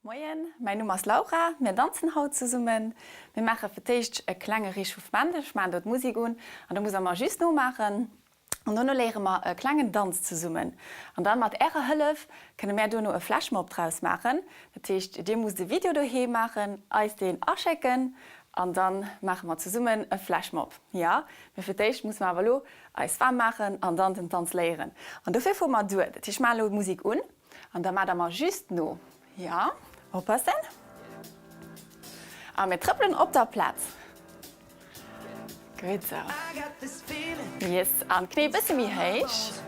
Moien, mäin Numm ass Laura. Mir danzen haut zesummen. Mir maache fir d'éischt e klenge Réchauffement. Ech maachen do d'Musek un an do musst der mer just nomaachen. An dono léiere mer e klengen Danz zesummen. An dann mat ärer Hëllef kënne mär duerno e Flashmob draus maachen. Dat heescht, dir musst e Video doheem maachen, eis deen aschécken an dann maache mer zesummen e Flashmob. Jo, mee fir d'éischt musse mer awer elo eis waarm maachen an dann den Danz léieren. An dofir fuere mer duer. Dat heescht, ech maachen elo d'Musek un. An da maacht der mer just no. Jo, oppassen. A mir trëppelen op der Plaz. Gutt esou. Yes, an d'Knéi e bësse méi héich.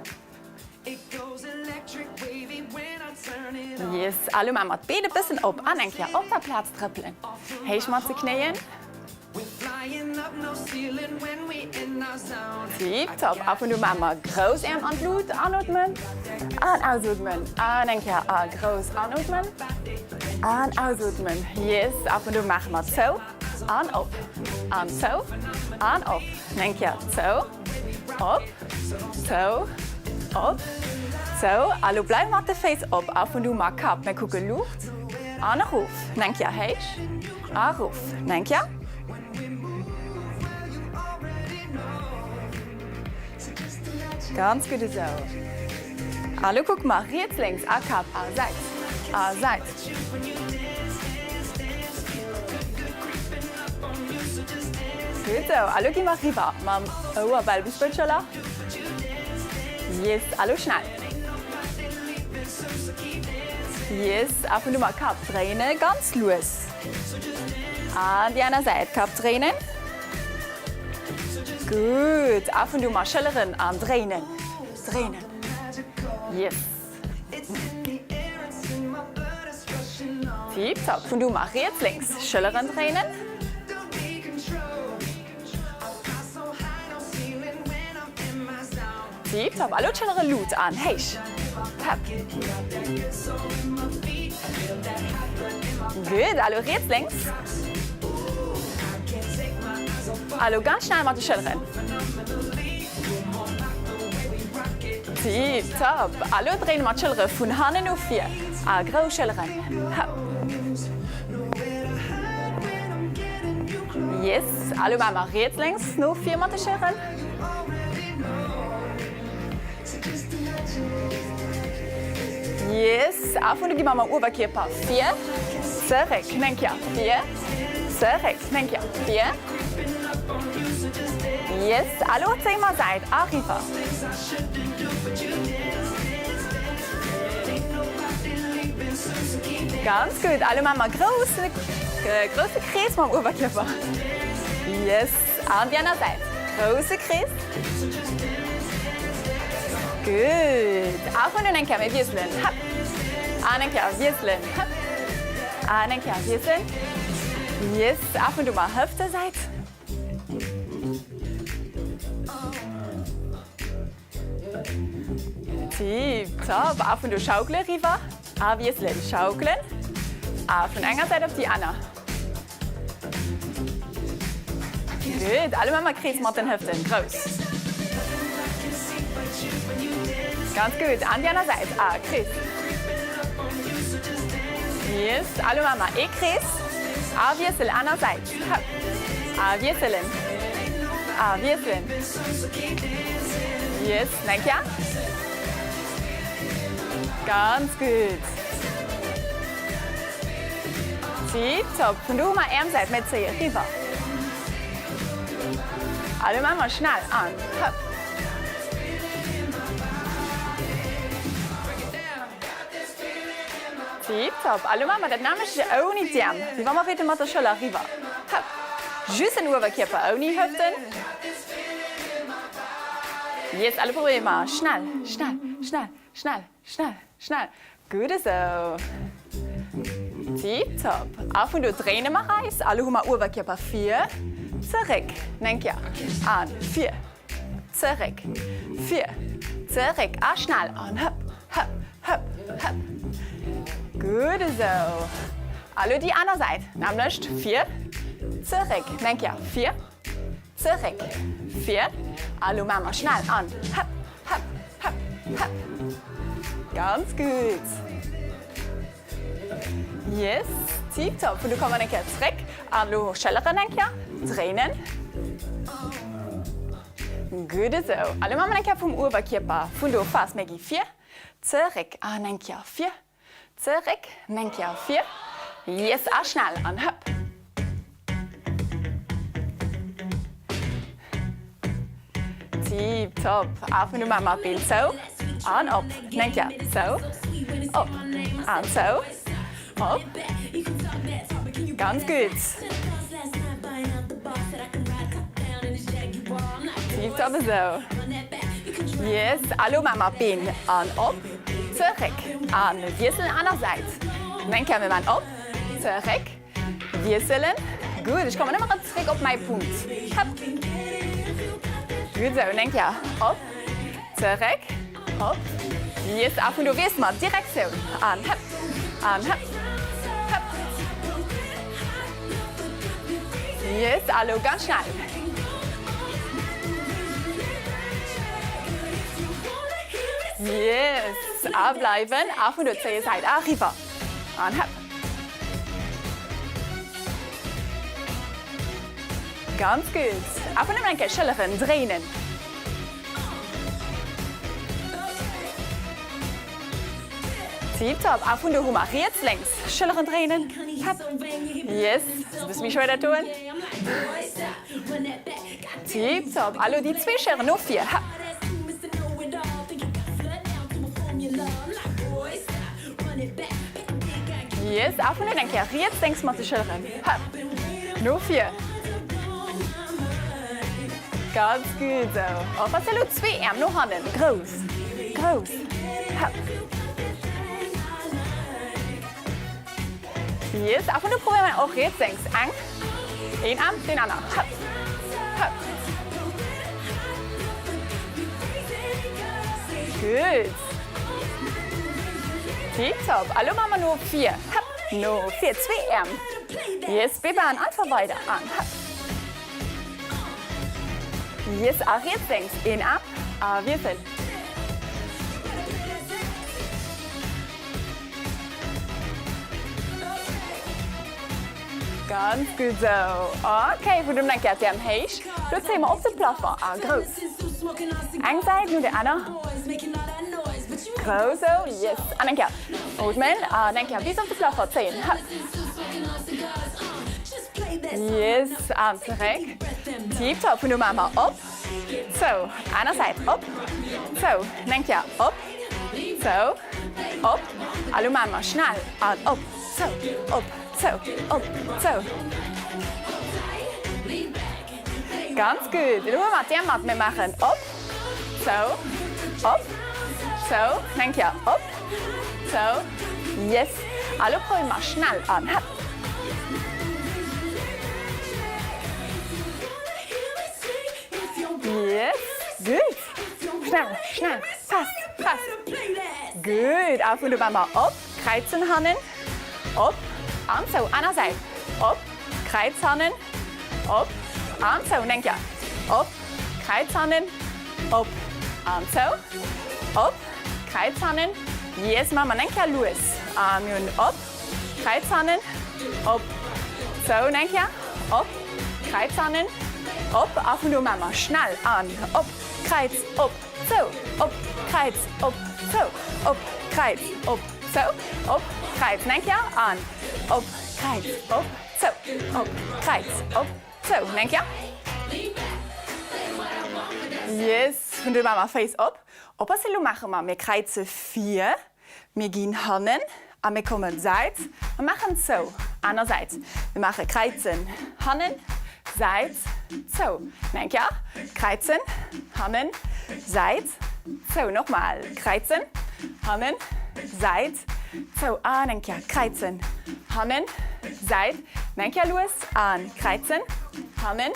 Yes, a lo maache mer d'Been e bëssen op an eng Kéier op der Plaz trëppelen. Héich mat de Knéien. Tiptop! A vun do maache mer grouss Äerm an d'Lut, anootmen an ausootmen an eng Kéier a grouss anootmen an ausootmen. Yes! A vun do maache mer zou an op an zou an op. Eng Kéier zou, op, zou, op, zou. A lo bleiwe mat de Féiss op a vun do mar Kapp. Mir kucke Luucht an erof. Eng Kéier héich. A rof eng Kéier. Ganz gutt esou. A lo kucke mer riets, lénks a Kapp a Säit a Säit. Gutt esou. A lo gi mer riwwer mam Ouer bal bis bei d'Schëller. Yes, a lo schnell. Yes, a vun do mar Kapp dréinen, ganz lues. An déi aner Säit, Kapp dréinen. Gutt, a vun do mar Schëlleren an dréinen, dréinen. Yes. Tiptop, vun do mar riets, lénks, Schëlleren dréinen. Tiptop, a lo d'Schëllere luut an héich. Hëpp. Gutt, a lo riets, lénks. A lo ganz schnell mat de Schëlleren. Tiptop, a lo dréine mer d'Schëllere vun hannen no vir. A grouss Schëlleren. Hëpp. Yes, a lo maache mer riets, lénks no vir mat de Schëlleren. Yes, a vun do gi mer mam Uewerkierper vir, zeréck, eng Kéier vir, zeréck, eng Kéier vir. Yes, a lo zéie mer Säit a riwwer. Ganz gutt, a lo maache mer grousse, grousse Krees mam Uewerkierper. Yes, an déi aner Säit, grousse Krees. Gutt, a vun dunn eng Kéier méi wiesselen, hëpp, an eng Kéier wiesselen, hëpp, an eng Kéier wiesselen. Yes, a vun do mar Hëftesäit. Tiptop, a vun do schaukele riwwer a wiesselen, schaukelen a vun enger Säit op déi aner. Gutt, alle maache mer Krees mat den Hëften, grouss. Ganz gutt, an déi aner Säit a Krees. Yes, alle maache mer ee Krees a wiessel, aner Säit, hëpp a wiesselen a wiesselen. Yes, eng Kéier. Ganz gutt. Tiptop. Vun do hu mer Äerm Säit, mir zéie riwwer. A lo maache mer schnell an hëpp. Tiptop. A lo maache mer dat nämmlecht ouni d'Äerm, wéi wa mer wéilte mat der Schëller riwwer. Hëpp. Just den Uewerkierper ouni Hëften. Yes, a lo probéiere mer schnell, schnell, schnell, schnell. Schnell, schnell, gutt esou. Tiptop. A vun do dréine mer eis. A lo hu mer Uewerkierper vir, zeréck. Eng Kéier. An vir, zeréck, vir, zeréck. A schnell. An hëpp, hëpp, hëpp, hëpp. Gutt esou. A lo déi aner Säit. Nämmlecht. Vir, zeréck. Eng Kéier. Vir, zeréck, vir. A lo maache mer schnell. An hëpp, hëpp, Hëpp, hëpp. Ganz gutt. Yes, tiptop. Vun do komme mer eng Kéier zréck. An elo Schëlleren eng Kéier dréinen. Gutt esou. A lo maache mer eng Kéier vum Uewerkierper vun do fast. Mir gi vir, zeréck an eng Kéier vir, zeréck, eng Kéier vir. Yes, a schnell an hëpp. Tiptop. A vun do maache mer d'Been zou an op. Eng Kéier zou, op an zou, op. Ganz gutt. Tiptop esou. Yes. A lo maache mer d'Been an op, zeréck an wiesselen aner Säit. Eng Kéier, mir maachen op, zeréck. Wiesselen. Gutt, ech kommen ëmmer erëm zréck op mäi Punkt. Hëpp. Gutt esou, en eng Kéier. Op, zeréck, op. Yes, a vun do wiessele mer d'Direktioun. An hëpp, an hëpp, hëpp. Yes, a lo ganz schnell. Yes, a bleiwen. A vun do zéie Säit a riwwer. An hëpp. Ganz gutt. A vun ëmmer eng Kéier Schëlleren dréinen. Tiptop. A vun do hu mer riets, lénks, Schëlleren dréinen. Hëpp. Yes. Ass e bësse méi schwéier dat doen. Tiptop. A lo déi zwee Schëlleren no vir. Hëpp. Yes, a vun eng Kéier riets, lénks mat de Schëlleren. Hëpp. No vir. Ganz gutt esou. Oppasse elo, zwee Äerm no hannen. Grouss, grouss. Hëpp. Yes, a vun do probéiere mer och riets, lénks. Eng, een Aarm, deen aner. Hëpp, hëpp. Gutt. Tiptop. A lo maache mer no vir. Hëpp, no vir. Zwee Äerm. Yes, Bebaan, einfach weider. An hëpp. Yes, a riets, lénks. Een Aarm a wiessel. Ganz gutt esou. Ok, wou du eng Kéier d'Äerm héich. Lo zéie mer op de Plafond a grouss. Eng Säit no der aner. Grouss esou, yes. An eng Kéier ootmen an eng Kéier bis op de Plafond zéien. Hëpp. Yes, an zeréck. Tiptop. Vun do maache mer op, zou. Aner Säit, op, zou. Eng Kéier op, zou, op. A lo maache mer schnell an op, zou, op. Zou, op, zou. Ganz gutt. Elo hu mer d'Äerm mat. Mir maachen op, zou, op, zou. Nach eng Kéier op, zou. Yes. A lo probéiere mer schnell an hëpp. Yes. Gutt. Schnell, schnell. Fest, fest. Gutt. A vun do maache mer op. Kräizen hannen, op an zou, aner Säit, op, Kräiz hannen, op an zou, eng Kéier, op, Kräiz hannen, op an zou, op, Kräiz hannen, yes, maache mer eng Kéier lues, a mir hunn op, Kräiz hannen, op, zou, eng Kéier, op, Kräiz hannen, op, a vun do maache mer schnell an op, Kräiz, op. Zou, op, Kräiz, op, zou, op, Kräiz, op, zou, op, Kräiz. Nach eng Kéier an op, Kräiz, op, zou, op, Kräiz, op, zou. Nach eng Kéier. Yes, vun do maache mer Féiss op. Oppassen, elo maache mer, mir kräize vir. Mir ginn hannen a mir kommen Säit a maachen zou. Aner Säit. Mir maache kräizen, hannen, Säit, zou. Nach eng Kéier. Kräizen, hannen, Säit, zou. Nochmal. Kräizen, hannen, Säit, zou. An eng Kéier. Kräizen, hannen, Säit. Nach eng Kéier lues. An kräizen, hannen,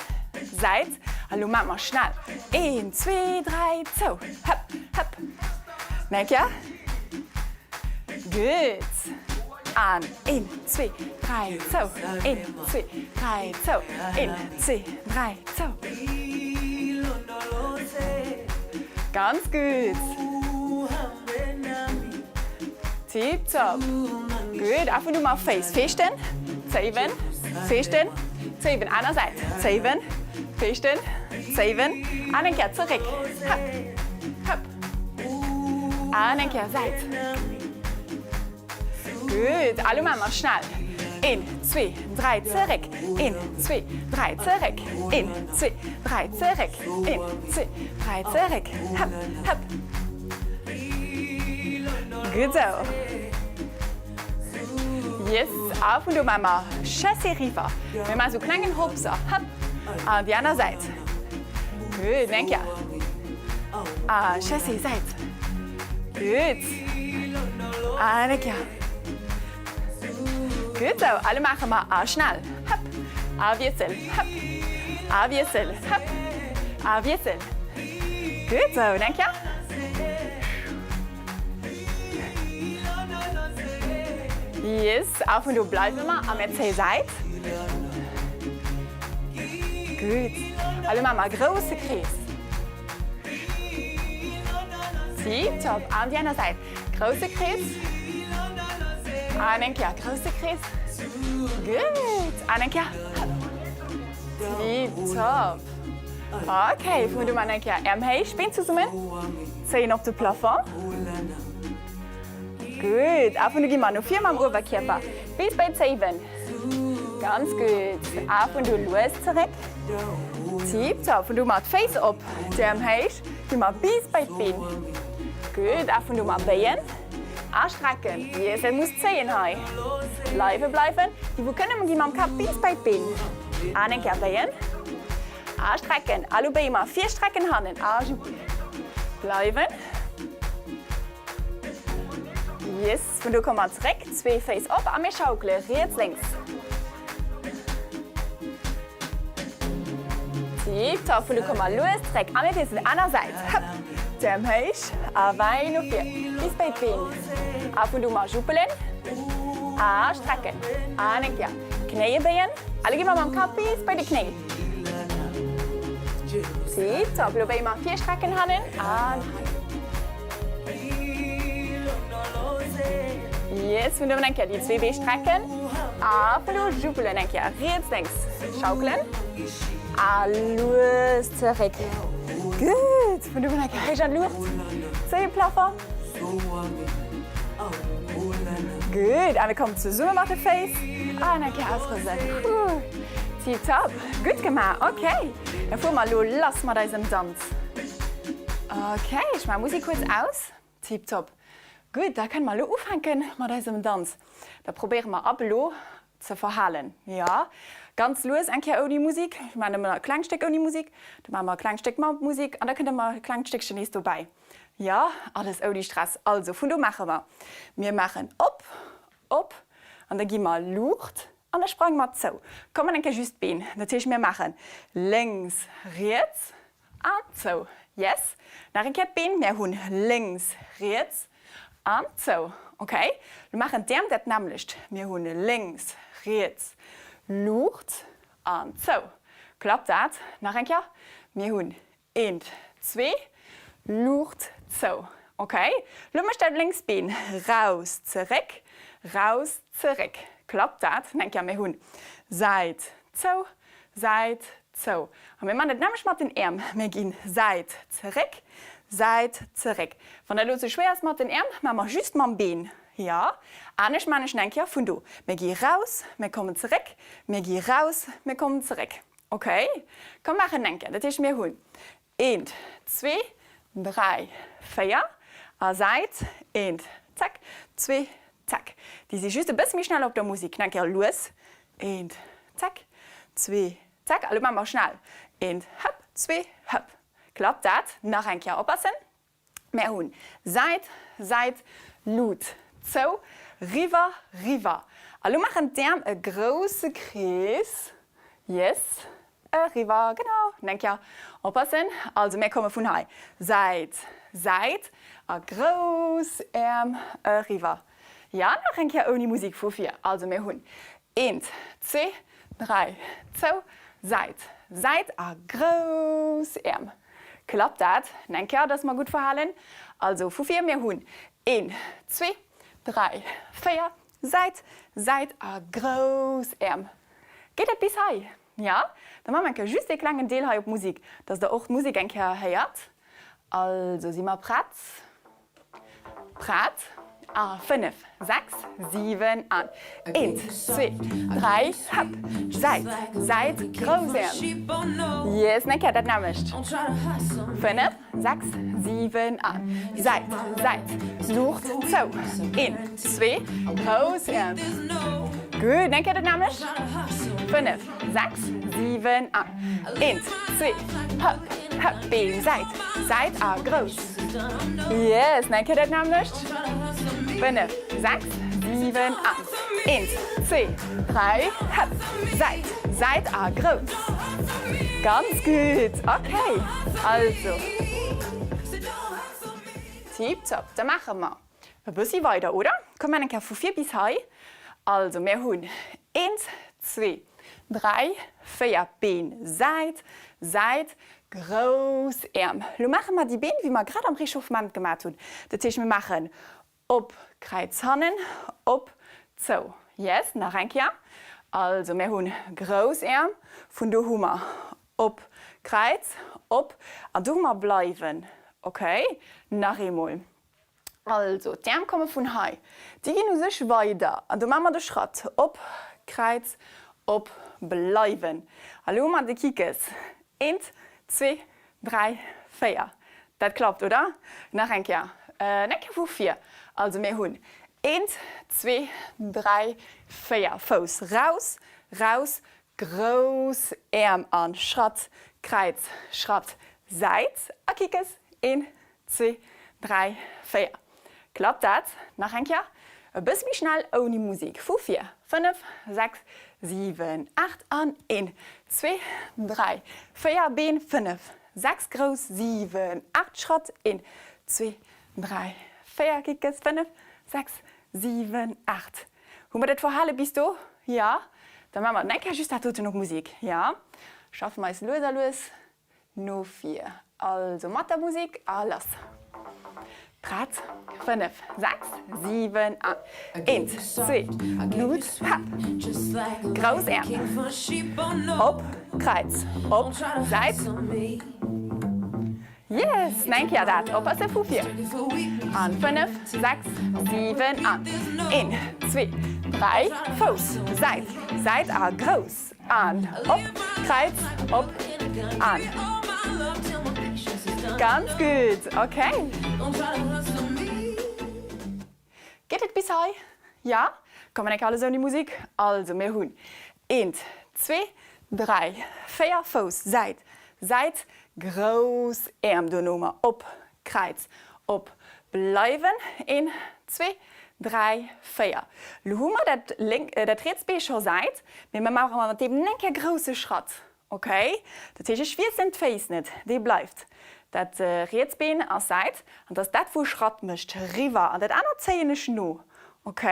Säit. A lo maache mer schnell. Een, zwee, dräi, zou. Hëpp, hëpp. Eng Kéier. Gutt. An een, zwee, dräi, zou. Een, zwee, dräi, zou. Een, zwee, dräi, zou. Ganz gutt. Tiptop. Gutt, a vun do mar Féiss feeschten, zéiwen, feeschten, zéiwen, aner Säit, zéiwen, feeschten, zéiwen, an eng Kéier zeréck, hëpp, hëpp, an eng Kéier Säit. Gutt, a lo maache mer schnell, een, zwee, dräi, zeréck, een, zwee, dräi, zeréck, een, zwee, dräi, zeréck, een, zwee, dräi, zeréck, hëpp, hëpp. Gutt esou. Yes, a vun do maache mer Chassé riwwer. Mir maache sou klengen Hopser, hëpp, an déi aner Säit. Gutt, eng Kéier. A Chassé, Säit. Gutt. An eng Kéier. Gutt esou. A lo maache mer a schnell. Hëpp, a wiessel, hëpp, a wiessel, hëpp, a wiessel. Gutt esou, eng Kéier. Yes, a vun do bleiwe mer a mir zéie Säit. Gutt. A lo maache mer e grousse Krees. Tiptop. An déi aner Säit. Grousse Krees. An eng Kéier grousse Krees. Gutt. An eng Kéier. Tiptop. Ok, vun do maachen eng Kéier Äerm héich, Been zesummen. Zéien op de Plafond. Gutt. A vun do gi mer no vir mam Uewerkierper bis bei d'Zéiwen. Ganz gutt. A vun do lues zeréck. Tiptop. Vun do mat Féiss op, d'Äerm héich, gi mer bis bei d'Been. Gutt. A vun do mer béien a strecken. Yes, et muss zéien hei. Bleiwe bleiwen. Déi wou kënnen, gi mam Kapp bis bei d'Been. An eng Kéier béien. A strecken. A lo béie mer vir, strecken hannen. A jupp. Bleiwen. Yes. Vun do komme mer zeréck. Zwee Féiss op a mir schaukele riets, lénks. Tiptop. Vun do komme mer lues zeréck a mir wiesselen aner Säit. Hëpp. D'Äerm héich a wäit no vir. Bis bei d'Been. A vun do mer juppelen. A strecken. An eng Kéier. Knéie béien. A lo gi mer mam Kapp bis bei de Knéi. Tiptop. Lo béie mer vir, strecken hannen an hei. Yes, vun do eng Kéier déi zwee Bee strecken a vun do juppelen eng Kéier riets, lénks schaukelen a lues zeréck. Gutt, vun do eng Kéier héich an d'Luucht, zéie Plafond. Gutt, a mir kommen zesumme mat de Féiss an eng Kéier ausrëselen. Tiptop, gutt gemaach. Ok, da fuere mer elo lass mat eisem Danz. Ok, ech maache Musek kuerz aus. Tiptop. Gutt, da kënne mer elo ufänke mat eisem Danz. Da probéiere mer ab elo ze verhalen. Jo, ganz lues eng Kéier ouni Musik. Ech maachen nëmmen e klengt Stéck ouni Musik, da maache mer e klengt Stéck mat Musik an da kënnt ëmmer e klengt Stéckchen nees dobäi. Jo, alles ouni Stress. Also, vun do maache mer, mir maachen op, op an da gi mer Luucht an da sprange mer zou. Komm eng Kéier just d'Been. Dat heescht, mir maachen lénks, riets an zou. Yes. Nach eng Kéier d'Been. Mir hunn lénks, riets an zou. Ok. Lo maachen d'Äerm dat nämmlecht. Mir hunn lénks, riets, Luucht an zou. Klappt dat? Nach eng Kéier. Mir hunn Eent, zwee, Luucht zou. Ok, lo mécht dat lénks Been raus, zeréck, raus, zeréck. Klappt dat? Eng Kéier, mir hunn Säit, zou, Säit, zou. A mir man dat nämmlecht mat den Äerm. Mir ginn Säit, zeréck, Säit, zeréck. Wann dat elo ze schwéier ass mat den Äerm, maache mer just mam Been. Jo, anescht man ech eng Kéier vun do. Mir gi raus, mir kommen zeréck, mir gi raus, mir kommen zeréck. Ok, komm maachen eng Kéier. Dat heescht mir hunn eent, zwee, dräi, véier a Säit, eent, zack, zwee, zack. Déi si just e bësse méi schnell op der Musik. Nach eng Kéier lues, eent, zack, zwee, zack. A lo maache mer schnell, eent, hëpp, zwee, hëpp. Klappt dat? Nach eng Kéier oppassen. Mär hunn Säit, Säit, Lut, zou, riwwer, riwwer. A lo maachen d'Äerm e grousse Krees. Yes, eriwwer, genau. Eng Kéier oppassen. Also mär komme vun hei, Säit, Säit a grouss Äerm eriwwer. Ja, nach eng Kéier ouni Musik vu vir. Also mir hunn eent, zwee, dräi, zou, Säit, Säit a grouss Äerm. Klappt dat? Eng Kéier, dass mer gutt verhalen. Also vu vir, mir hunn een, zwee, dräi, véier, Säit, Säit a grouss Äerm. Geet dat bis hei? Ja? Da maache mer eng Kéier just ee klengen Deel hei op Musik, dass der och d'Musek eng Kéier héiert. Also, si mer prett? Prett? A 5, 6, 7 an eent, zwee, dräi, hëpp, Säit, Säit, grouss Äerm. Yes, eng Kéier dat nämmlecht. 5, 6, 7 an Säit, Säit, Luucht, zou, een, zwee, grouss Äerm. Gutt, eng Kéier dat nämmlecht. 5, 6, 7 an eent, zwee, hëpp, hëpp, Been, Säit, Säit a grouss. Yes, eng Kéier dat nämmlecht. 5, 6, 7 an eent, zwee, dräi, hëpp, Säit, Säit a grouss. Ganz gutt, ok. Also, tiptop. Da maache mer e bëssi weider, oder? Komm, mir eng Kéier vu vir bis hei. Also, mir hunn eent, zwee, dräi, véier, Been, Säit, Säit, grouss Äerm. Lo maache mer déi Been, wéi mer grad am Réchauffement gemat hunn. Dat heescht, mir maachen Op, Kräiz hannen, op, zou. Yes, nach eng Kéier. Also mär hunn grouss Äerm, vun do hu mer op, Kräiz, op an do hu mer bleiwen. Ok, nach eemol. Also d'Äerm komme vun hei, déi ginn u sech weider an do maache mer de Schratt op, Kräiz, op, bleiwen. A lo hu mer de Kickes. Eent, zwee, 3, 4. Dat klappt, oder? Nach eng Kéier. Eng Kéier vu vir. Also mir hunn eent, zwee, dräi, véier. Fouss raus, raus, grouss Äerm an Schratt, Kräiz, Schratt, Säit a Kickes. Een, zwee, dräi, véier. Klappt dat? Nach eng Kéier, e bësse méi schnell, ouni Musik. Vu vir, 5, 6, 7, 8 an 1, 2, 3, 4, Been, 5, 6, grouss, 7, 8, Schratt, 1, 2, 3, 4, Kickes, 5, 6, 7, 8. Hu mer dat Verhale bis do? Jo? Da maache mer eng Kéier just dat doten op Musik, jo? Schaffe mer eis lues a lues No vir, also mat der Musik a lass. Prett, 5, 6, 7 an eent, zwee, Lut, hep, grouss Äerm, op, Kräiz, op, Säit, yes, nach eng Kéier dat, oppasse vu vir, an 5, 6, 7 an een, zwee, dräi, Fouss, Säit, Säit a grouss. An op, Kräiz, op, an. Ganz gutt, ok. Geet et bis hei? Ja? Komm eng Kéier alles ouni Musik. Also mir hunn eent, zwee, dräi, véier, Fouss, Säit, Säit, grouss Äerm, duerno hu mer op, Kräiz, op, bleiwen, een, zwee, dräi, véier. Lo hu mer dat lénk, dat riets Bee scho Säit, mee mer maache mat deem eng Kéier grousse Schratt, ok? Dat heescht, ech wiesselen d'Féiss net, dee bleift. Dat riets Been ass Säit, an dat ass dat wou Schratt mécht, riwwer, an dat anert zéien ech no, ok?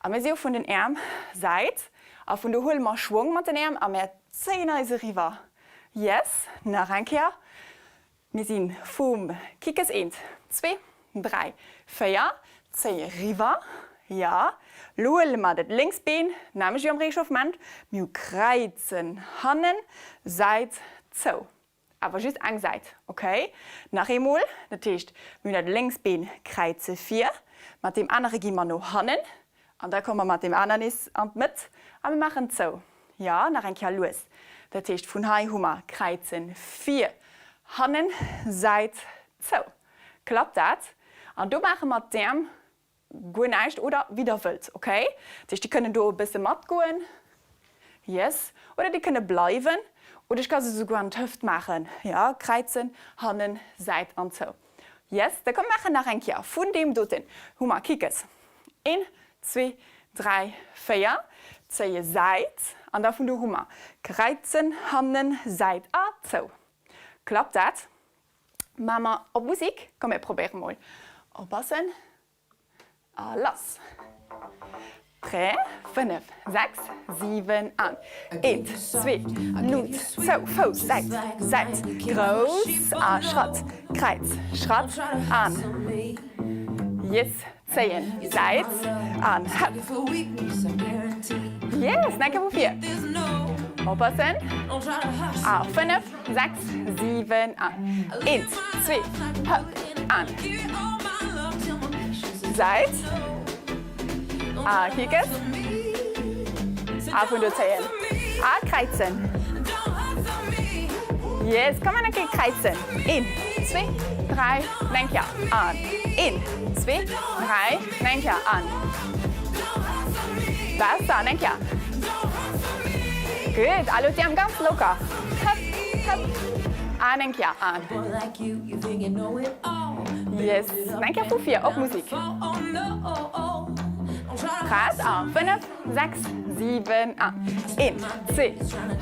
A mir si jo vun den Äerm Säit, a vun do huele mer Schwong mat den Äerm a mer zéien eis eriwwer. Yes, nach eng Kéier. Mir si vum Kickes, eent, zwee, dräi, véier, zéie riwwer, jo. Lo huele mer dat lénks Been, nämlech wéi am Réchauffement, mir hu kräizen hannen, Säit zou, awer just eng Säit, ok. Nach eemol, dat heescht mir hunn dat lénks Been kräize vir, mat deem anere gi mer no hannen an da komme mer mat deem aner nees an d'Mëtt a mir maachen zou. Jo, nach eng Kéier lues. Dat heescht, vun hei hu mer Kräizen vir, hannen, Säit, zou. Klappt dat? An do maache mer d'Äerm guer näischt oder wéi der wëllt, ok? Dat heescht, déi kënnen do e bësse matgoen, yes, oder déi kënne bleiwen oder ech ka se souguer an d'Hëft maachen, jo, Kräizen, hannen, Säit an zou. Yes, da komm maachen nach eng Kéier vun deem doten hu mer Kickes. Een, zwee, dräi, véier, zéie Säit an da vun do hu mer Kräizen, hannen, Säit a zou. Klappt dat? Maache mer op Musik? Komm mir probéiere mol. Oppassen a lass. Prêt? 5, 6, 7 an eent, zwee, Lut, zou, Fouss, Säit, Säit, grouss a Schratt, Kräiz, Schratt an. Yes. Zéien, Säit an hëpp. Yes, nach eng Kéier vu vir. Oppassen. A 5, 6, 7 an eent, zwee, hëpp an Säit a Kickes. A vun do zéien a kräizen. Yes, komm eng Kéier kräizen. Een, zwee, dräi, eng Kéier an een, zwee, dräi, eng Kéier an. Besser, an eng Kéier. Gutt, a lo d'Äerm ganz locker. Hëpp, hëpp, an eng Kéier an. Yes, eng Kéier vu vir op Musik. Prett a 5, 6, 7 an 1, 2,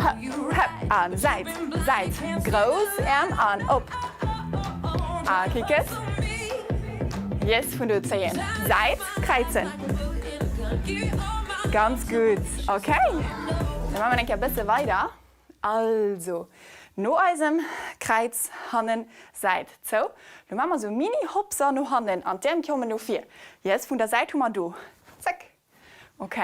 hëpp, hëpp an Säit, Säit, grouss Äerm an op a Kickes. Yes, vun do zéien, Säit, kräizen. Ganz gutt, ok. Da maache mer eng Kéier e bësse weider. Also, no eisem Kräiz hannen, Säit zou. Lo maache mer sou mini Hopser no hannen an d'Äerm kommen no vir. Yes, vun der Säit hu mer do. Zack. Ok,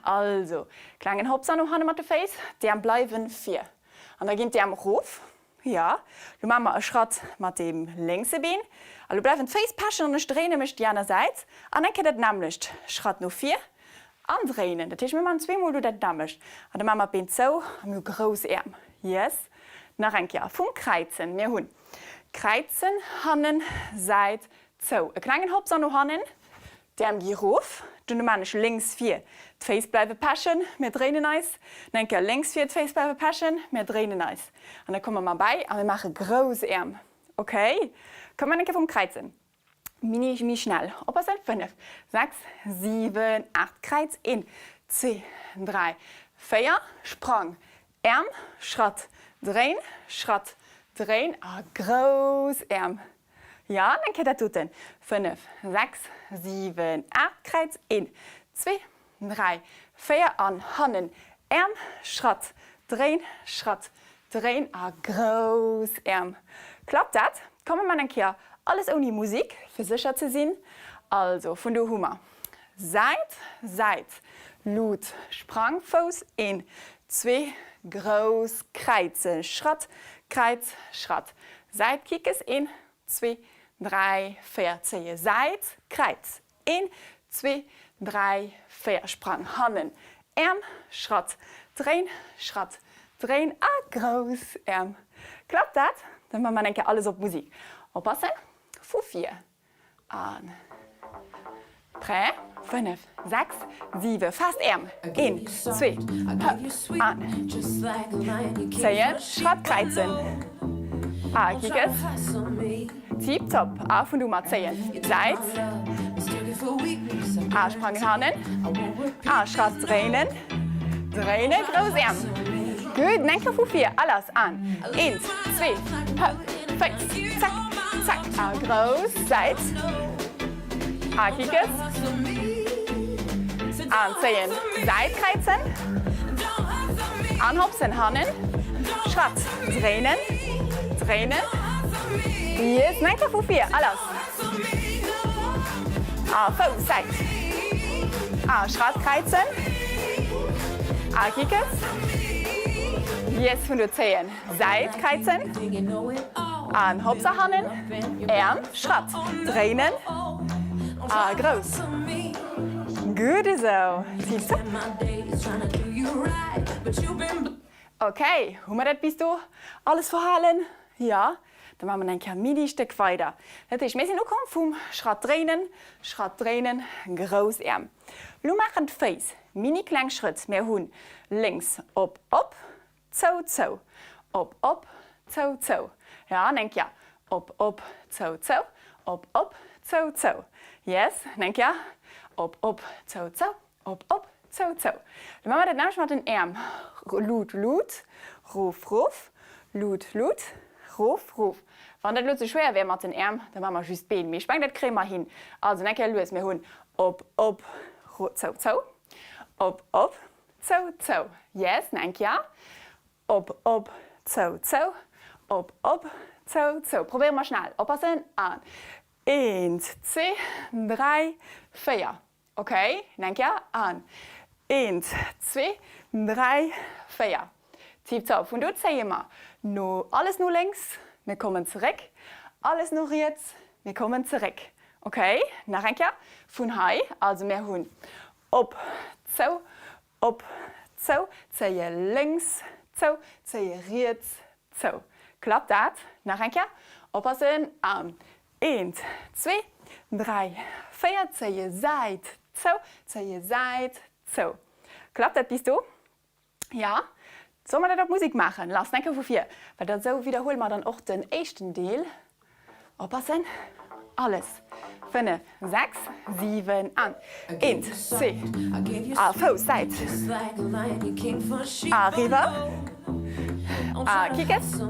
also klengen Hopser no hanne mat de Féiss, d'Äerm bleiwen vir. An da ginn d'Äerm erof. Jo, lo maache mer e Schratt mat deem lénkse Been. A lo bleiwen d'Féiss pechen an ech dréine mech déi aner Säit. An eng Kéier dat nämmlecht, Schratt no vir an dréinen. Dat heescht, mir maachen zweemol do dat nämmlecht. An da maache mer d'Been zou a mir hu grouss Äerm. Yes. Nach eng Kéier vum Kräizen. Mir hunn Kräizen, hannen, Säit, zou. E klengen Hopser no hannen. D'Äerm gi rof, dunn maan ech lénks vir, d'Féiss bleiwe pechen, mir dréinen eis, no eng Kéier lénks vir, d'Féiss bleiwe pechen, mir dréinen eis an da komme mer bäi a mir maache grouss Äerm. Ok, komm mer eng Kéier vum Kräizen, mini méi schnell, oppassen, 5, 6, 7, 8, Kräiz, 1, 2, 3, 4, Sprang, Äerm, Schratt, dréin, Schratt, dréin a grouss Äerm. Jo, an eng Kéier dat doten. 5, 6, 7, 8, Kräiz, 1, 2, 3, 4 an hannen Äerm, Schratt, dréin, Schratt, dréin a grouss Äerm. Klappt dat? Komm mir man eng Kéier alles ouni Musik, fir sécher ze sinn. Also, vun do hu mer Säit, Säit, Lut, Sprang, Fouss, een, zwee, grouss Kräize, Schratt, Kräiz, Schratt, Säit, Kickes, een, zwee, dräi, véier, zéie, Säit, Kräiz, een, zwee, dräi, véier, Sprang, hannen, Äerm, Schratt, dréin, Schratt, dréin a grouss Äerm. Klappt dat? Dann maache mer eng Kéier alles op Musik. Oppassen, vu vir. An prêt, 5, 6, 7, fest Äerm, een, zwee, hëpp, an zéien, Schratt kräizen, a kickes, tip top, a vun do mat zéien, Säit, a sprangen hannen, a Schratt dréinen, dréinen, grouss Äerm, gutt, en eng Kéier vu vir, a lass, an eent, zwee, hëpp. Féiss, zack, zack a grouss Säit a Kickes an zéien Säit kräizen an hopsen hannen Schratt dréinen dréinen yes nach eng Kéier vu vir a lass a Fouss Säit a Schratt kräizen a Kickes yes vun do zéien. Säit kräizen an hopsa hannen, Äerm, Schratt, dréinen a grouss. Gutt esou, tiptop. Ok, hu mer dat bis do alles verhalen? Jo? Da maache mer eng Kéier mini Stéck weider. Dat heescht, mir sinn ukomm vum Schratt dréinen, Schratt dréinen, grouss Äerm. Lo maachen d'Féiss mini kleng Schrëtt. Mir hunn lénks op, op, Zou, zou, op, op, zou, zou. Ja, an eng Kéier. Op, op, zou, zou, op, op, zou, zou. Yes, an eng Kéier. Op, op, zou, zou, op, op, zou, zou. Lo maache mer dat nämmlecht mat den Äerm. Lut, lut, rof, rof, lut, lut, rof, rof. Wann dat elo ze schwéier wär mat den Äerm, da maache mer just d'Been. Mee ech mengen, dat kréie mer hin. Also, eng Kéier lues. Mir hunn op, op, ro, zou, zou, op, op, Zou, zou, yes, na eng Kéier. Op, op, zou, zou, op, op, zou, zou. Probéiere mer schnell. Oppassen, an. Eent, zwee, dräi, 4. Ok, eng Kéier. An eent, zwee, dräi, 4. Tiptop. Vun do zéie mer no alles no lénks, mir kommen zeréck, alles no riets, mir kommen zeréck. Ok, nach eng Kéier vun hei. Also mir hunn op, zou, op, zou, zéie lénks, zou, zéie riets, zou. Klappt dat? Nach eng Kéier. Oppassen. An eent, zwee, dräi, 4, zéie Säit, zou, zéie Säit, zou. Klappt dat bis do? Jo? Solle mer dat op Musek maachen? Lass, eng Kéier vu vir, well dat esou widderhuele mer dann och den éischten Deel. Oppassen, alles, 5, 6, 7 an eent, zwee, a Fouss, Säit, a riwwer, a Kickes,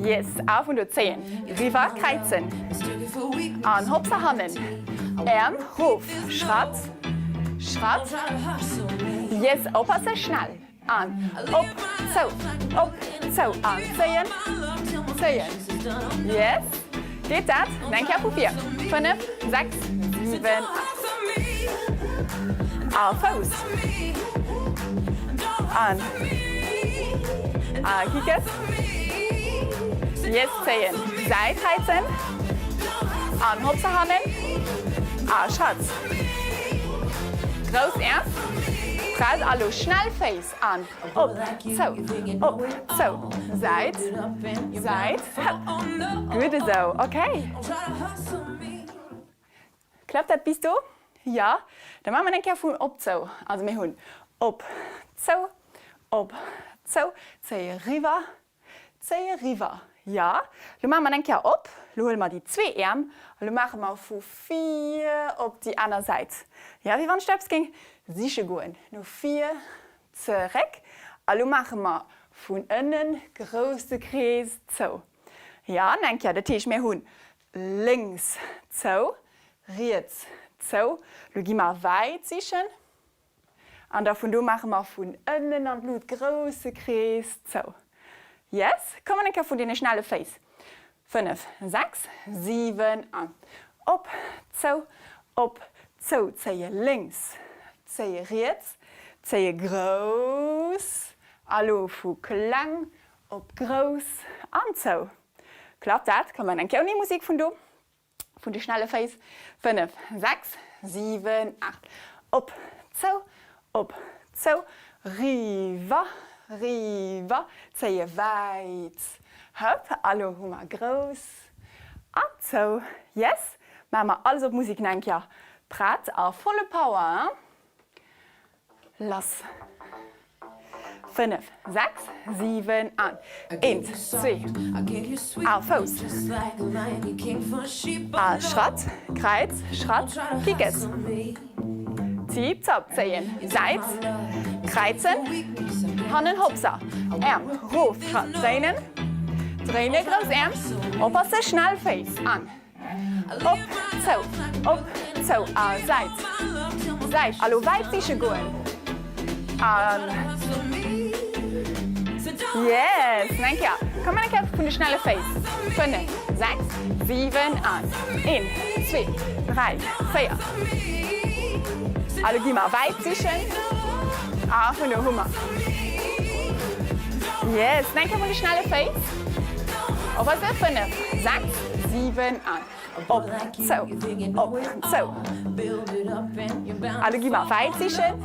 yes, a vun do zéien, riwwer, kräizen, an hopsa hannen, Äerm rof, Schratt, Schratt, yes, oppasse, schnell. An op, zou, op, zou an zéien, zéien. Yes. Geet dat? Eng Kéier vu vir. 5, 6, 7, 8. A Fouss. An. A Kickes. Yes, zéien. Säit kräizen. An hopsa hannen. A Schatz. Grouss Äerm, press a lo schnell Féiss an op, zou, op, zou, Säit, Säit, hëpp. Gutt esou, ok. Klappt dat bis do? Jo? Da maache mer eng Kéier vun op zou. Also mir hunn op, zou, op, zou, zéie riwwer, Zéi eriwwer, jo. Lo maache mer eng Kéier op. Lo huele mer déi zwee Äerm a lo maache mer vu vir op déi aner Säit. Jo, wéi wann ech do eppes géing siche goen. No vir, zeréck. A lo maache mer vun ënnen grousse Krees zou. Jo, an eng Kéier. Dat heescht, mir hunn lénks zou, riets zou. Lo gi mer wäit sichen. An da vun do maache mer vun ënnen an d'Lut grousse Krees zou. Yes, komm an eng Kéier vun deene schnelle Féiss. 5, 6, 7 an op, zou, op, zou. Zéie lénks, zéie riets, zéie grouss a lo vu kleng op grouss an zou. Klappt dat? Komm an eng Kéier ouni Musik vun do. Vun de schnelle Féiss, 5, 6, 7, 8, op, zou, op, zou, riwwer, riwwer, zéie wäit, hëpp, a lo hu mer grouss an zou. Yes, maache mer alles op Musik nach eng Kéier. Prett a volle Power, hein? Lass. 5, 6, 7 an eent, zwee, a Fouss, a Schratt, Kräiz, Schratt, Piquet, Zip, Zap, zéien, Säit, kräizen, hannen, Hopsa, Äerm, rof, Schratt, dréinen, dréine, grouss Äerm, oppasse, schnell Féiss an. Op, zou, op, zou a Säit, Säit a lo wäit siche goen an Yes! Nach eng Kéier, komm eng Kéier vun de schnelle Féiss, 5, 6, 7 an 1, 2, 3, 4 a lo gi mer wäit sichen a vun do hu mer Yes! Nach eng Kéier vun de schnelle Féiss, op eise 5, 6, 7 an op, zou, op, zou. A lo gi mer wäit sichen.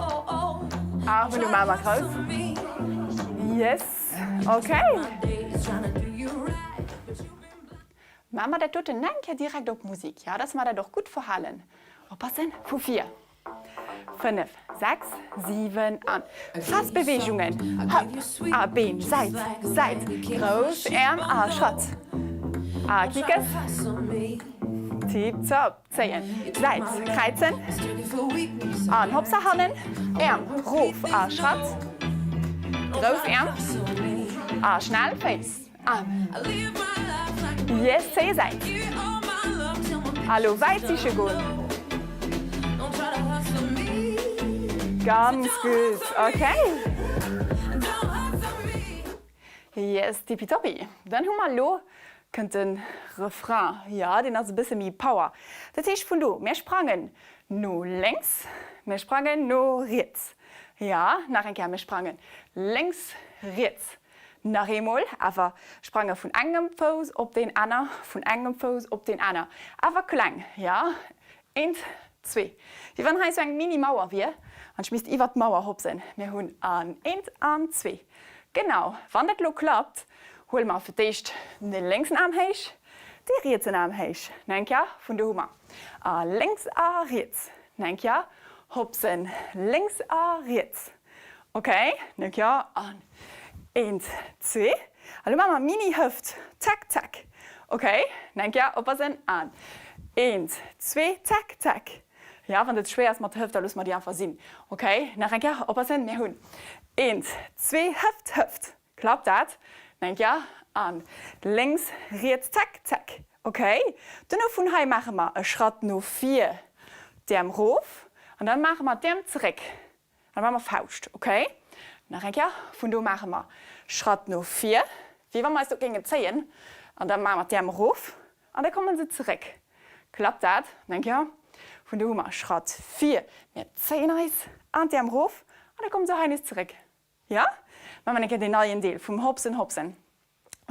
A lo maache mer grouss. Yes, ok. Maache mer dat doten eng Kéier direkt op Musik, jo, dass mer dat och gutt verhalen. Oppassen, vu vir. 5, 6, 7 an fest Beweegungen, Hëpp a Been, Säit, Säit, grouss Äerm a Schratt a Kickes, tip top, zéien, Säit, kräizen an hopsa hannen, Äerm rof a Schratt, grouss Äerm a schnell Féiss. An. Yes, zéie Säit. A lo wäit siche goen. Ganz gutt, ok. Yes, tippitoppi. Dann hu mer lo. Kënnt de Refrain, jo, deen ass e bësse méi Power. Dat heescht vun do, mär sprangen no lénks, mär sprangen no riets. Jo, nach eng Kéier, mär sprangen lénks, riets. Nach eemol, awer sprange vun engem Fouss op deen aner, vun engem Fouss op deen aner, awer kleng, jo. Eent, zwee. Wéi wann hei sou eng Mini-Mauer wier an ech misst iwwert d'Mauer hopsen. Mir hunn an, eent an zwee. Genau. Wann dat elo klappt, huele mer fir d'éischt de lénksen Aarm héich, de rietsen Aarm héich. No eng Kéier vun do hu mer a lénks a riets. No eng Kéier hopsen, lénks a riets. Ok, no kéier an eent, zwee. A lo maache mer Mini-Hëft, zack, zack. Ok, no eng Kéier oppassen an eent, zwee, zack, zack. Jo, wann dat schwéier ass mat der Hëft, da loosse mer déi einfach sinn. Ok, nach eng Kéier oppassen, mir hunn eent, zwee, Hëft, Hëft. Klappt dat? No eng Kéier an lénks, riets, zack, zack. Ok, duerno vun hei maache mer e Schratt no vir, d'Äerm rof an dann maache mer d'Äerm zeréck. Dann maache mer Fauscht, ok? Nach eng Kéier, vun do maache mer Schratt no vir, wéi wa mer eis do géingen zéien, an da maache mer d'Äerm erof an da komme se zeréck. Klappt dat? Nach eng Kéier, vun do hu mer Schratt vir, mir zéien eis an d'Äerm erof an da komme se hei nees zeréck. Jo? Maache mer eng Kéier deen neien Deel vum Hopsen, Hopsen.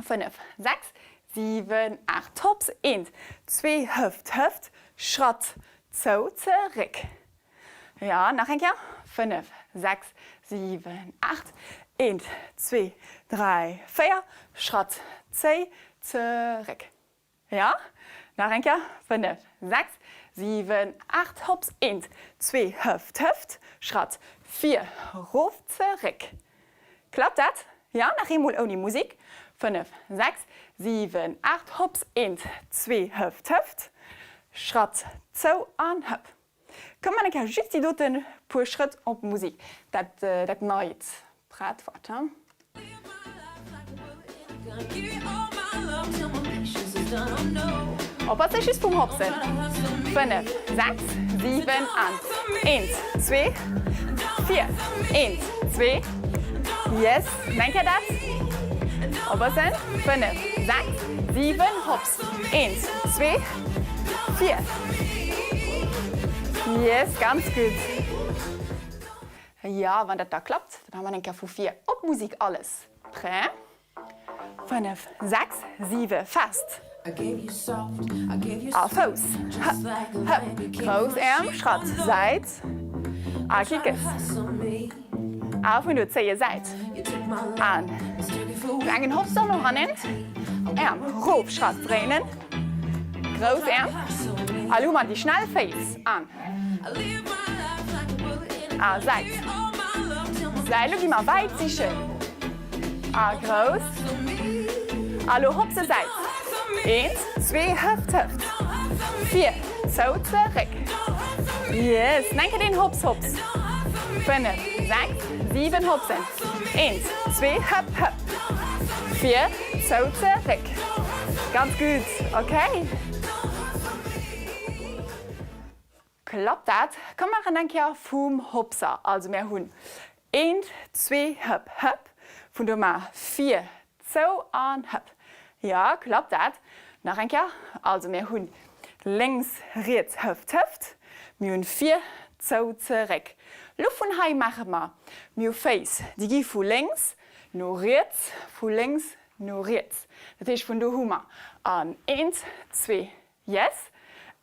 5, 6, 7, 8, Hopps, eent, zwee, Hëft, Hëft, Schratt, zou, zeréck. Jo, nach eng Kéier, 5, 6, 7, 8, eent, zwee, dräi, véier, Schratt, zéi, zeréck. Jo, nach eng Kéier, 5, 6, 7, 8, hopps, eent, zwee, Hëft, Hëft, Schratt, vir, rof, zeréck. Klappt dat? Jo, nach eemol ouni Musik, 5, 6, 7, 8, hopps, eent, zwee, Hëft, Hëft, Schratt, zou an hëpp. Komm man eng Kéier just déi doten puer Schrëtt op Musik, dat dat neit Prett, warte. Oppassen just vum Hopsen. 5, 6, 7 an eent, zwee, vir, eent, zwee, yes, nach eng Kéier dat. Oppassen, 5, 6, 7, hopps, eent, zwee, Vir. Yes, ganz gutt. Jo, wann dat da klappt, dann hu mer eng Kéier vu vir op Musik alles prêt. 5, 6, 7, fest. A Fouss, hëpp, hëpp, grouss Äerm, Schratt, Säit a Kickes. A vun do zéie Säit an klengen Hopser no hannen, Äerm rof, Schratt dréinen, grouss Äerm a lo mat déi schnell Féiss an a Säit, Säit. Lo gi mer wäit sichen a grouss a lo hopse Säit, eent, zwee, Hëft, Hëft, vir, zou, zeréck. Yes, enke deen Hops, Hops. 5, 6, 7, hopsen. Eent, zwee, hëpp, hëpp. Vir, zou, zeréck. Ganz gutt, ok. Klappt dat? Komm maachen eng Kéier vum Hopser. Also mär hunn eent, zwee, hëpp, hëpp. Vun do mar vir, zou an hëpp. Jo, klappt dat? Nach eng Kéier. Also mir hunn lénks, riets, Hëft, Hëft. Mir hunn vir, zou, zeréck. Lo vun hei maache mer, mir hu Féiss, déi gi vu lénks no riets, vu lénks no riets. Dat heescht vun do hu mer an eent, zwee, Yes,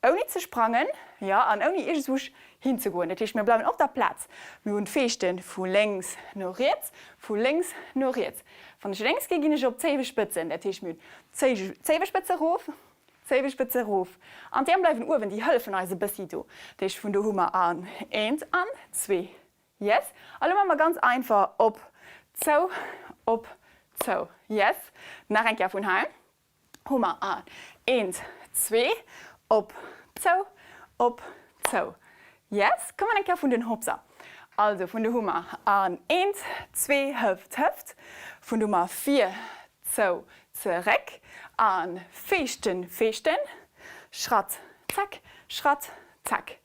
ouni ze sprangen, jo, an ouni iergendzwousch hinzegoen. Dat heescht, mir bleiwen op der Plaz. Mir hunn d'Feeschte vu lénks no riets, vu lénks no riets. Wann ech lénks ginn, ginn ech op d'Zéiwespëtzen. Dat heescht, mir hunn Zéiwespëtze erof, Zéiwespëtze erof. An d'Äerm bleiwen uewen, déi hëllefen eis e bëssi do. Dat heescht, vun do hu mer an, eent an zwee. Yes. A lo maache mer ganz einfach op, zou, op, zou. Yes. Nach eng Kéier vun hei. Hu mer an eent, zwee, op, zou, op, zou. Yes, komm mer eng Kéier vun den Hopser. Also vun do hu mer an eent, zwee, Hëft, Hëft, vun do mer vir, zou, zeréck, an feeschten, feeschten, Schratt, zack, Schratt, zack.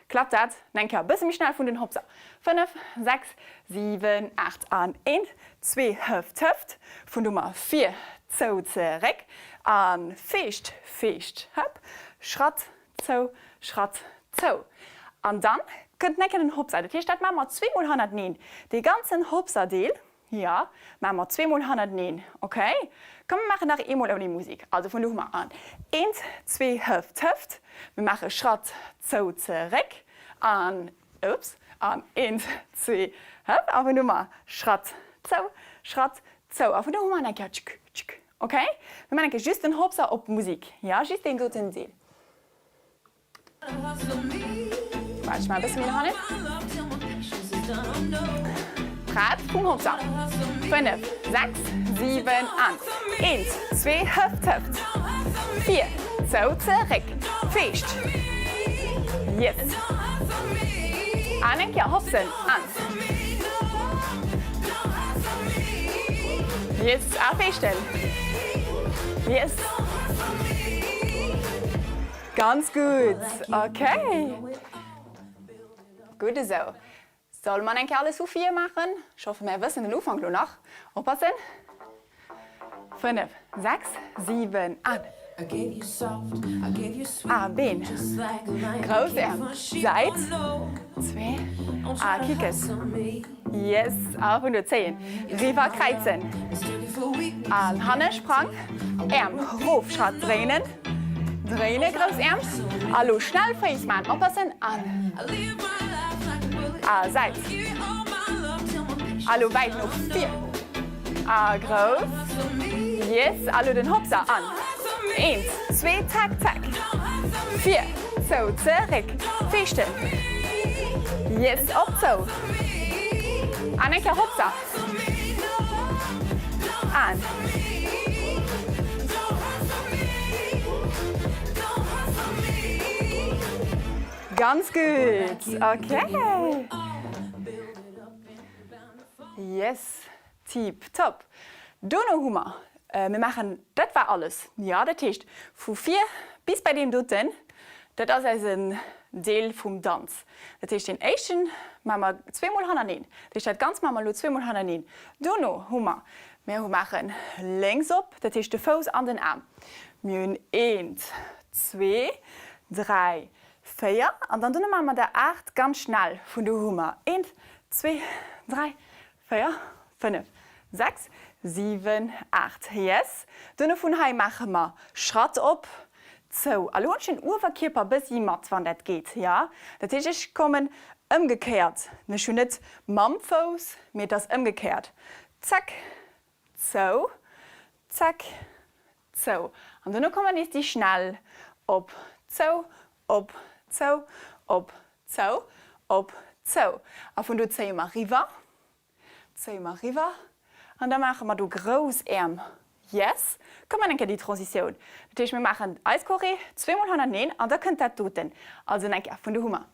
Klappt dat? Eng Kéier e bësse méi schnell vun den Hopser. 5, 6, 7, 8 an eent, zwee, Hëft, Hëft, vun do mer vir, zou, zeréck. A feescht, feescht, hëpp, Schratt, zou, Schratt, zou. An dann kënnt necken den Hopser. Dat heescht, dat maache mer zweemol hannerteneen. Dee ganzen Hopser-Deel, jo, maache mer zweemol hannerteneen. Ok? Komm, mir maachen nach eemol ouni Musik. Also vun do hu mer an, eent, zwee, Hëft, Hëft. Mir maache Schratt, zou, zeréck. An, ups, an eent, zwee, hëpp. A vun do hu mer Schratt, zou, Schratt, zou. A vun do hu mer eng Kéier tschk, tschk. Ok, mir man enke just den Hopser op Musik, jo just deen doten Deel. Waart ech man e bësse méi no hannen. Prett vum Hopser. 5, 6, 7 an eent, zwee, Hëft, Hëft, vir, zou, zeréck, Feescht, yes, an eng Kéier hopsen an. Yes, a feeschten. Yes. Ganz gutt. Okay. Gutt esou. Solle mer eng Kéier alles vu vir maachen? Ech hoffe mär wëssen den Ufank lo nach. Oppassen. 5, 6, 7 an. A Been, grouss Äerm, Säit, zwee, a Kickes, yes, a vun do zéien, riwwer kräizen, an hanne Sprang, Äerm rof, Schratt dréinen, dréine, grouss Äerm, a lo schnell Féiss man, oppassen, an a Säit, a lo wäit no vir. A grouss. Yes, a lo den Hopser. An eent, zwee, zack, zack. Vir, zou, zeréck. Feeschten. Yes, op, zou. An eng Kéier Hopser. An. Ganz gutt. Okay. Yes, tip top. Dono hu mer, mir maachen, dat war alles, jo, dat heescht vu vir bis bei deem doten, dat ass eisen Deel vum Danz. Dat heescht deen éischten maache mer zweemol hannereen, dat heescht dat Ganzt maache mer elo zweemol hannereen. Dono hu mer, mir hu maachen lénks op, dat heescht de Fouss an den Aarm. Mir hunn eent, zwee, dräi, 4 an dann dono maache mer der 8 ganz schnell. Vun do hu mer eent, zwee, dräi, 4, 5, 6, 7, 8. Yes. Dono vun hei maache mer Schratt op, zou. A lo hunn ech den Uewerkierper bëssi mat, wann dat geet, jo. Dat heescht, ech kommen ëmgekéiert. Ech hunn net mam Fouss, mee et ass ëmgekéiert. Zack, zou, zack, Zou. An dono komme nees déi schnell. Op, zou, op, zou, op, zou, op, zou. A vun do zéie mer riwwer, zéie mer riwwer an da maache mer do grouss Äerm. Yes. Komm maan eng Kéier déi Transitioun. Dat heescht, mir maachen eis Choré zweemol hannerteneen an da kënnt dat doten. Also eng Kéier vun do hu mer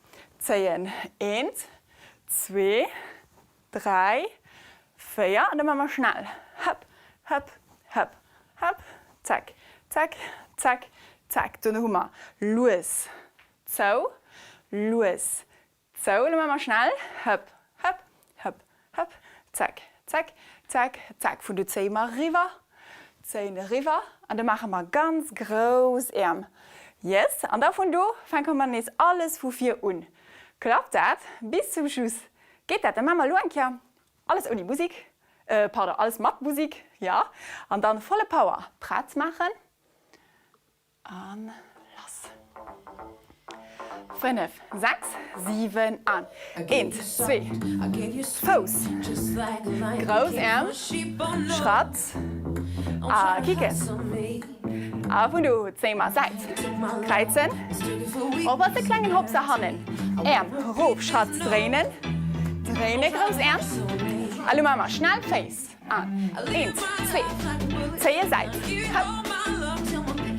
zéien, eent, zwee, 3, 4 an da maache mer schnell hëpp, hëpp, hëpp, hëpp, zack, zack, zack, zack. Dono hu mer lues zou, lues zou. Elo maache mer schnell hëpp, hëpp, hëpp, hëpp, zack, zack, zack, zack. Vun do zéie mer eriwwer, zéien eriwwer an da maache mer ganz grouss Äerm. Yes, an da vun do fänke mer nees alles vu vir un. Klappt dat bis zum Schluss? Geet dat? Da maache mer elo eng Kéier alles ouni Musik, pardon, alles mat Musik, jo, an dann volle Power prett maachen an lass. 5, 6, 7 an eent, zwee, Fouss, grouss Äerm, Schratt a kicken. A vun do zéie mer Säit, kräizen, op de klengen Hopser hannen, Äerm rof, Schratt dréinen, dréine, grouss Äerm. A lo maache mer schnell Féiss an eent, zwee, zéie Säit, hëpp.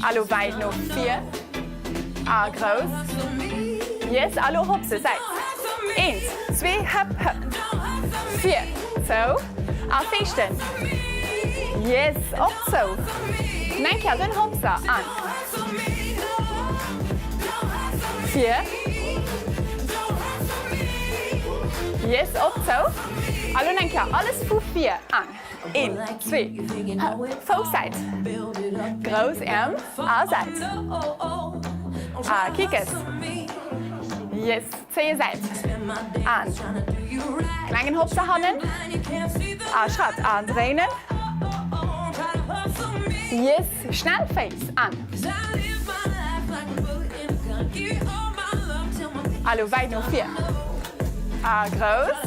A lo wäit no vir a grouss, yes. A lo hopse Säit, eent, zwee, hëpp, hëpp, vir, zou a feeschten. Yes, op zou. Eng Kéier den Hopser an vir. Yes, op zou. A lo eng Kéier alles vu vir an. Een, zwee, hëpp, Fouss Säit, grouss Äerm a Säit. A Kickes. Yes, zéie Säit. An klengen Hopser hannen. A Schratt an dréinen. Yes, schnell Féiss an. A lo wäit no vir. A grouss.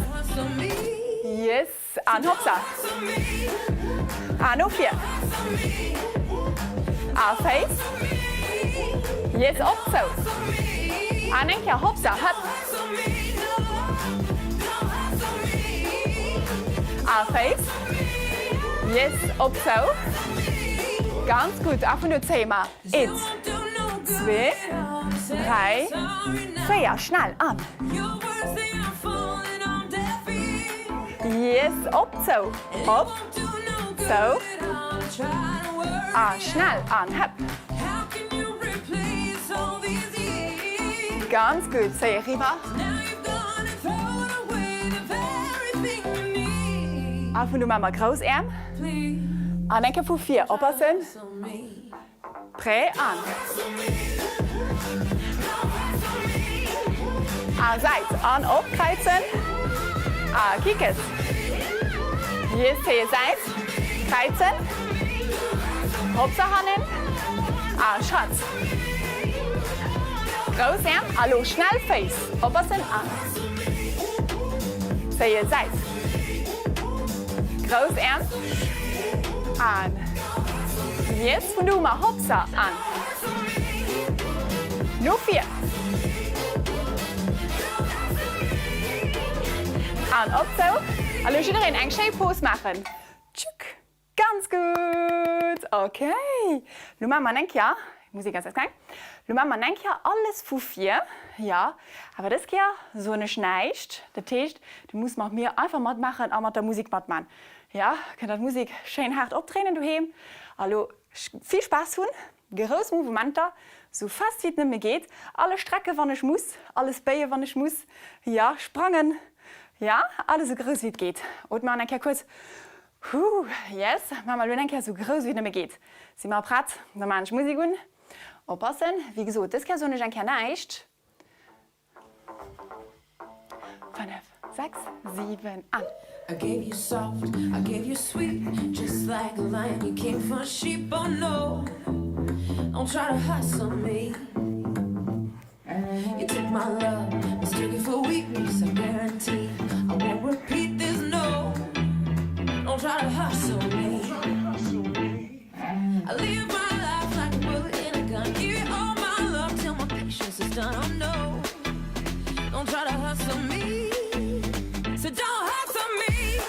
Yes, an hopsa. A no vir. A Féiss. Yes, op zou. An eng Kéier hopsa, hëpp. A Féiss. Yes, op zou. Ganz gutt. A vun do zéie mer. Eent, zwee, dräi, véier, schnell an. Yes, op, zou, op, zou a schnell an hëpp. Ganz gutt, zéi eriwwer. A vun do maache mer grouss Äerm an eng Kéier vu vir, oppassen. Prêt an. A Säit an op kräizen. A Kickes. Yes, zéie Säit. Kräizen. Hopsa hannen. A Schratt. Grouss Äerm a lo schnell Féiss. Oppassen an. Zéie Säit. Grouss Äerm. An. Yes, vun do hu mer Hopsa an no vir. An op zou. A lo jiddereen eng schéi Pose maachen. Tschuk. Ganz gutt. Ok. Lo maache mer eng Kéier, d'Musek ass eis kleng, lo maache mer eng Kéier alles vu vir. Jo, awer dës Kéier soen ech näischt. Dat heescht, du muss mat mir einfach matmaachen a mat der Musek matman. Jo, kënnt der d'Musek schéin haart opdréinen doheem a lo vill Spaass hunn. Grouss Mouvementer, sou fest wéi et nëmme geet, alles strecken wann ech muss, alles béien wann ech muss, jo, sprangen, jo, alles sou grouss wéi et geet. Ootme an eng Kéier kuerz, huu, yes, maache mer elo eng Kéier sou grouss wéi et nëmme geet. Si mer prett? Da maachen ech d'Musek un. Oppassen, wéi gesot, dës Kéier soen ech eng Kéier näischt. 5, 6, 7 an. I gave you soft, I gave you sweet Just like a lion you came for a sheep Oh no, don't try to hustle me You took my love, mistook it for weakness I guarantee I won't repeat this, no Don't try to hustle me I live my life like a bullet in a gun Give you all my love till my patience is done Oh no, don't try to hustle me So don't hustle me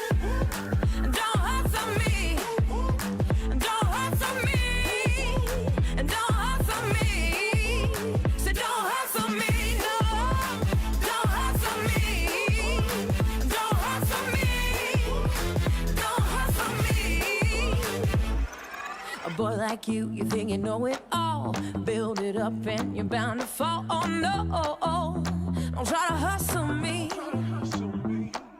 Don't hustle me Don't hustle me Don't hustle me So don't hustle me, no Don't hustle me Don't hustle me Don't hustle me A boy like you, you think you know it all Build it up and you're bound to fall Oh no, don't try to hustle me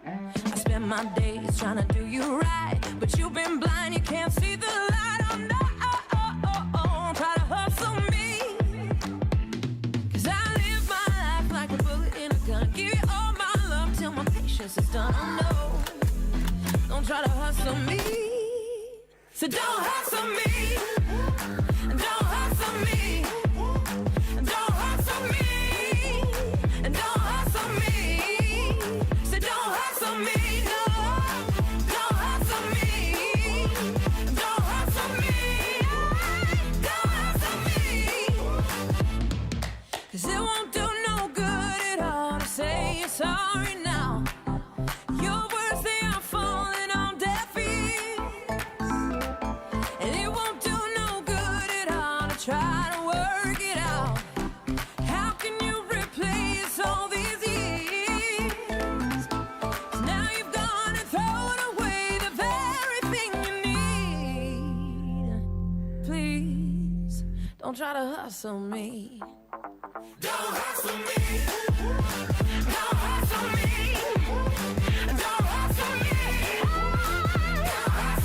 I spend my days trying to do you right But you've been blind, you can't see the light Oh no, don't try to hustle me Cause I live my life like a bullet in a gun Give you all my love till my patience is done Oh no, don't try to hustle me So don't hustle me Don't hustle me Don't hustle me Don't hustle me So don't hustle me, no Don't hustle me Don't hustle me Don't hustle me Cause it won't do no good at all to say you're sorry now Your words, they are falling on deaf ears And it won't do no good at all to try to work it out How can you replace all these years? 'Cause now you've gone and thrown away the very thing you need Please, don't try to hustle me Don't hustle me Don't hustle me Don't hustle me Don't hustle me.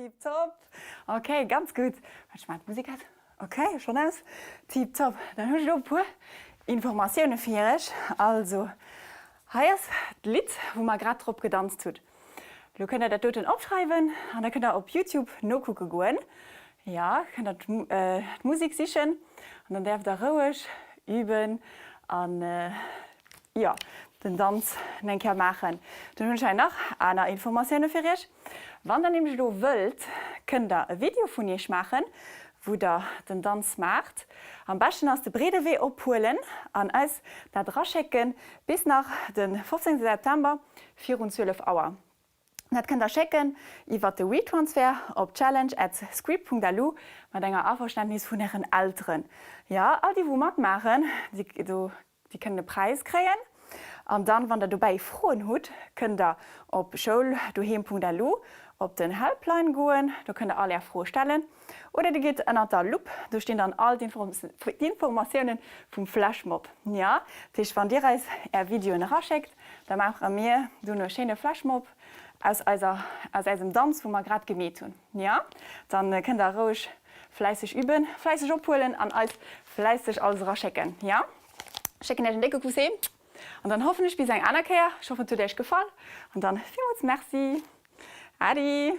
Tiptop! Ok, ganz gutt. Ech maachen d'Musek aus. Ok, schonn aus. Tiptop. Dann hunn ech elo e puer Informatioune fir iech. Also, hei ass d'Lidd, wou mer grad drop gedanzt hutt. Elo kënnt der dat doten opschreiwen an da kënnt der op Youtube nokucke goen. Jo, kënnt der d'Musek sichen an dann däerft der roueg üben an, jo, den Danz eng Kéier maachen. Dann hunn ech hei nach aner Informatioune fir iech. Wann der nämlech elo wëllt, kënnt der e Video vun iech maachen, wou der den Danz maacht. Am beschten ass de breede Wee ophuelen an eis dat eraschécken bis nach de 15 September virun 12 Auer. Dat kënnt der schécken iwwert de WeTransfer op challenge at script.lu mat enger Averständnis vun ären Elteren. Jo, all déi wou matmaachen, déi kënnen e Präis kréien. An dann, wann der dobäi Froen hutt, kënnt der op schouldoheem.lu op den Helpline goen, do kënnt der all är Froe stellen. Oder dir gitt ënnert der Lupp, do stinn dann all d'Informatiounen vum Flashmob. Jo, dat heescht, wann dir eis är Videoen eraschéckt, da maache mir dono e schéine Flashmob aus eiser, aus eisem Danz, wou mer grad gemeet hunn. Jo, dann kënnt der roueg fläisseg üben, fläisseg ophuelen an eis fläisseg alles eraschécken. Jo, schécken iech en décke Kuss heem an dann hoffen ech bis eng aner Kéier. Ech hoffen et huet iech gefall an dann villmools Merci. Adi!